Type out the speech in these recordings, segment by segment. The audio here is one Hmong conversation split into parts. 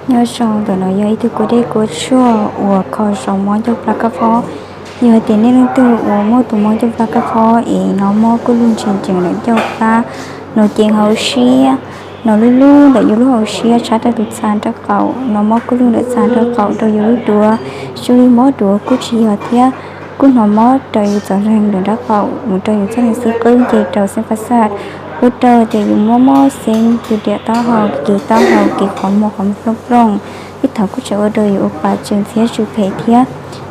Nyob zoo, ntawm no yog ib tug kua dej kua tshuaj uas kho zoo mob ncauj plab kab phob. Yog hais tias nej leej twg uas muaj tus mob ncauj plab kab phob es hnov mob kuj lug ntsees ntsees ntawm ncauj plab, hnov ceev hauv siab, hnov lub lub ntawm yus lub hauv siab tshab rau tus txha nraub qaum, hnov mob kuj lug ntawm txha nraub qaum rau yus lub duav, xws li mob duav kuj tsis yog thiab, kuj hnov mob rau yus txoj leeg ntawm nraub qaum mus rau yus txoj leeg xib qwb nce rau xeeb fab xaj, ua rau tias yus mob mob xeeb, yus diam taub hau, kev taub hau, kev qhov muag qhov muag plooj plooj. Ib thaum kuj tseem ua rau yus ua pa tsw ntxhiab tsw phem thiab.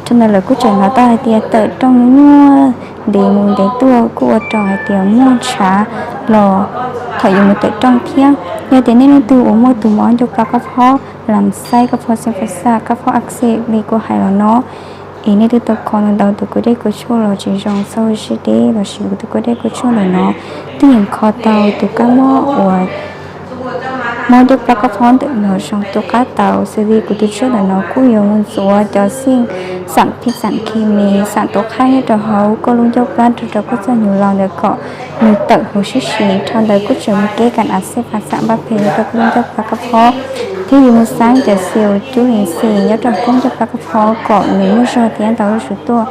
Rau ntawd lawv kuj tseem hnov tau hais tias tawm rooj nyuaj nyuaj, ntev mus ntev tuaj kuj ua rau hais tias muaj ntshav los thaum yus mus tawm rooj thiab. Yog tias nej leej twg uas muaj tus mob ncauj plab kab phob, lam xaib kab phob xeeb fab xaj, kab phob ak xej li kuv hais los no, es nej twb tau kho ntau tus kua dej kua tshuaj los tsis zoo, txhob sib deb los sis kuv tus kua dej kua tshuaj ntawm no twb yeej kho tau tus kab mob uas mob ncauj plab kab phob ntawm no zoo tu qab tau. Xws li kuv tus tshuaj ntawm no kuj yuav mus ntxuav cov xeej xam phij xam khi mis xam tuav qhaib nyob rau hauv koj lub ncauj plab nrog rau koj txoj hnyuv laus ntawd kom nws tawm huv sib si. Dhau ntawd kuj tseem mus keb kas av xej phas xam npaj phem nyob rau koj lub ncauj plab kab phob, thiab yuav mus xaab cov xis cub lees xis nyob rau koj ncauj plab kab phob kom nws muaj zog thiab ntau zuj zus tuaj,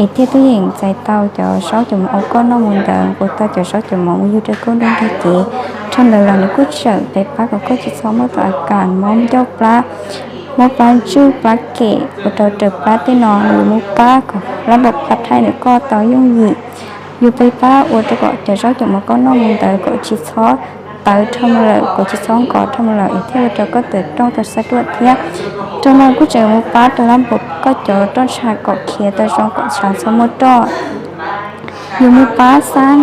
es thiaj twb yeem txais tau cov zaub cov mov uas koj noj mus ntawd, nqus tau cov zaub cov mov mus yug rau koj nruab nrog cev. Dhau ntawd los nws kuj tseem pab kom koj tsis txhob muaj tus a kas mob ncauj plab, mob plab ntswj plab kem ua rau raws plab tej no, nws yuav mus pab kom lab npaum qhov thaij ntawm koj tau yooj yim. Yuav pab ua rau kom cov zaub cov mov koj noj mus ntawd kom tsis txhob tawv dhau mus lawm, kom tsis txhob nkos dhau mus lawm, es thiaj ua rau koj tawm rooj tau xab ruaj thiab. Rau no kuj tseem mus pab rau lab npaum koj cov roj ntsha kom khiav tau zoo kom tshav txhob muaj roj. Yuav mus pab xaab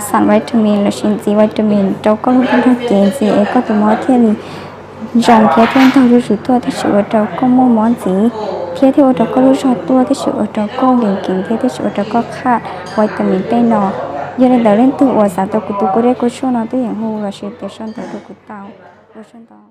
xam vitamin los sis ntxiv vitamin rau koj lub nruab nrog cev ntxiv es koj tus mob thiaj li zoo thiab thiaj ntau zuj zus tuaj, thiaj tsis ua rau koj muaj mob ntxiv, thiab thiaj ua rau koj lub zog tuaj, thiaj tsis ua rau koj nkees nkees thiab thiaj tsis ua rau koj qhaj vitamin tej no. Yog li ntawd leej twg uas xav tau kuv tus kua dej kua tshuaj no twb yeem hu los sis tias sau ntawv rau kuv tau. Ua tsaug ntau.